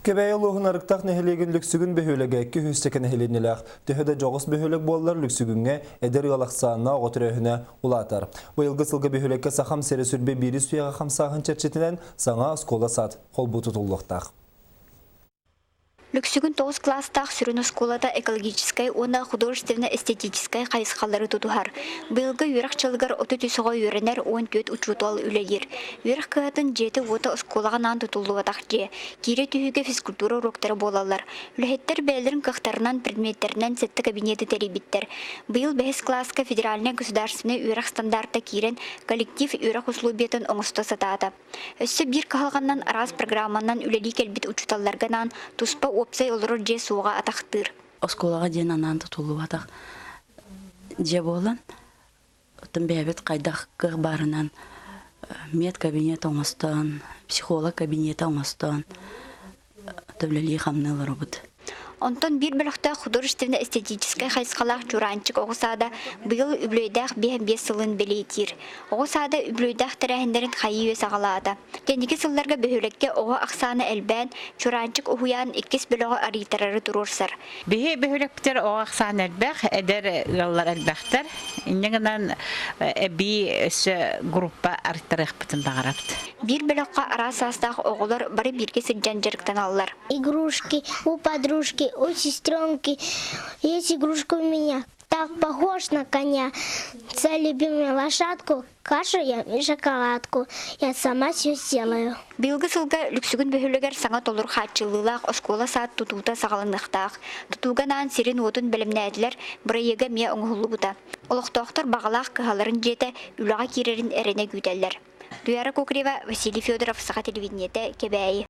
Кэбээйи улууһун Арыктаах нэһилиэгин Лүксүгүн бөһүөлэгэ 200 нэһилиэнньэлээх. Төһө да дьоҕус бөһүөлэк буоллар, Лүксүгүҥҥэ эдэр ыал ахсаана оҕо төрөөһүнэ улаатар. Быйылгы сылга бөһүөлэккэ Сахам сирэ сүрбэ биирис үйэҕэ хамсааһын чэрчитинэн саҥа оскуола-сад холбуу тутуллуохтаах. Лүксүгүн тоҕус кылаастаах сүрүн оскуолата экологическай уонна художественно-эстетическай хайысхалары тутуһар. Быйылгы үөрэх дьылыгар 33 оҕо үөрэнэр, 14 учуутал үлэлиир. Үөрэх кыһатын дьиэтэ-уота оскуолаҕа анаан тутуллубатах дьиэ. Киирэ түһүүгэ физкультура уруоктара буолаллар. Үлэһиттэр бэйэлэрин кыахтарынан, предметтэринэн сэттэ кабинеты тэрийбиттэр. Быйыл бэһис кылааска федеральнай государственнай үөрэх стандарта киирэн, коллектив үөрэх условиятын оҥосто сатаата. Өссө биир кыһалҕаннан араас программанан үлэлии кэлбит учууталларга анаан туспа уопсай олорор дьиэ суоҕа атахтыыр. Оскуолаҕа диэн анаан тутуллубатах дьиэ буолан, оттон бэйэбит хайдах кыах баарынан мед-кабинет оҥостон, психолог кабинета оҥостон үлэлии-хамныы олоробут. Онтон биир бөлөхтөөх художественно-эстетическай хайысхалаах Чураанчык оҕо саада быйыл үбүлүөйдээх 55 сылын бэлиэтиир. Оҕо саада үбүлүөйдээх тэрээһиннэрин хайыы-үйэ саҕалаата. Кэнники сылларга бөһүөлэккэ оҕо ахсаана элбээн, Чураанчык уһуйаан иккис бөлөҕү арыйтарары туруорсар. Биһи бөһүөлэкпитигэр оҕо ахсаана элбэх, эдэр ыаллар элбэхтэр. Инньэ гынан эбии өссө группа арыйтарыахпытын баҕарабыт. Биир бөлөххө араас саастаах оҕолор бары бииргэ сылдьан дьарыктаналлар. Игрушки у подружки, у сестренки. Есть игрушка у меня. Так похож на коня. За любимую лошадку кашу я и шоколадку. Я сама все сделаю. Быйылгы сылга Лүксүгүн бөһүөлэгэр саҥа толору хааччыллыылаах оскуола-саад тутуута саҕаланыахтаах. Тутууга анаан сирин-уотун бэлэмнээтилэр, бырайыага эмиэ оҥоһуллубута. Олохтоохтор баҕалаах кыһаларын дьиэтэ үлэҕэ киирэрин эрэнэ күүтэллэр. Туяра Кокрева, Василий Федоров, Саха телевидениетэ, Кэбээйи.